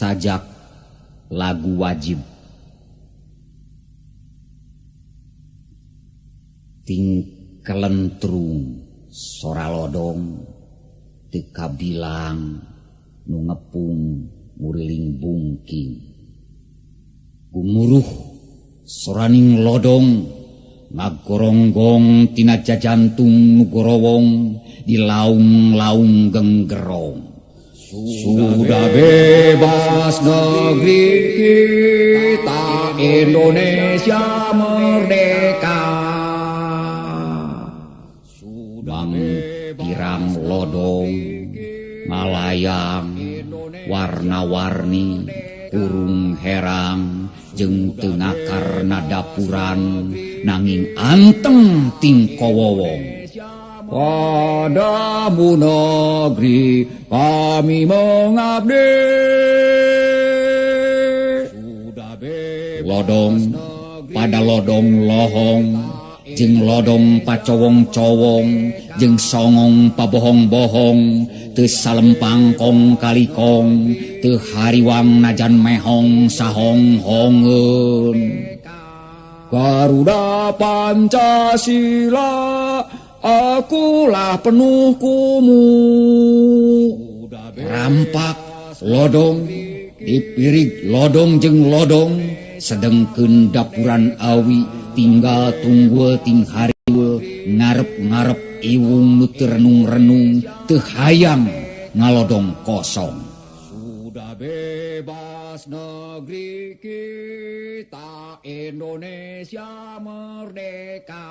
Sajak lagu wajib. Ting kelentrung sora lodong teu kabilang nu ngepung nguriling bungking. Gumuruh soraning lodong ngagoronggong tina jajantung nu gorowong di laung-laung genggerong. Sudah bebas negeri kita Indonesia merdeka. Bang pirang lodong ngalayang warna-warni kurung herang jeung teu ngakarna dapuran nanging anteng ting kowowong. Padamu negeri kami mengabdi. Lodong pada lodong lohong jeung lodong pacowong-cowong jeung songong pabohong-bohong teu salempang kong kalikong teu hariwang najan mehong sahong-hongeun. Garuda Pancasila akulah penuh kumu. Rampak lodong dipirig lodong jeung lodong sedengkeun dapuran awi tinggal tunggul ting hariul ngarep-ngarep iwung nu teu renung-renung teu hayang ngalodong kosong. Sudah bebas negeri kita Indonesia merdeka.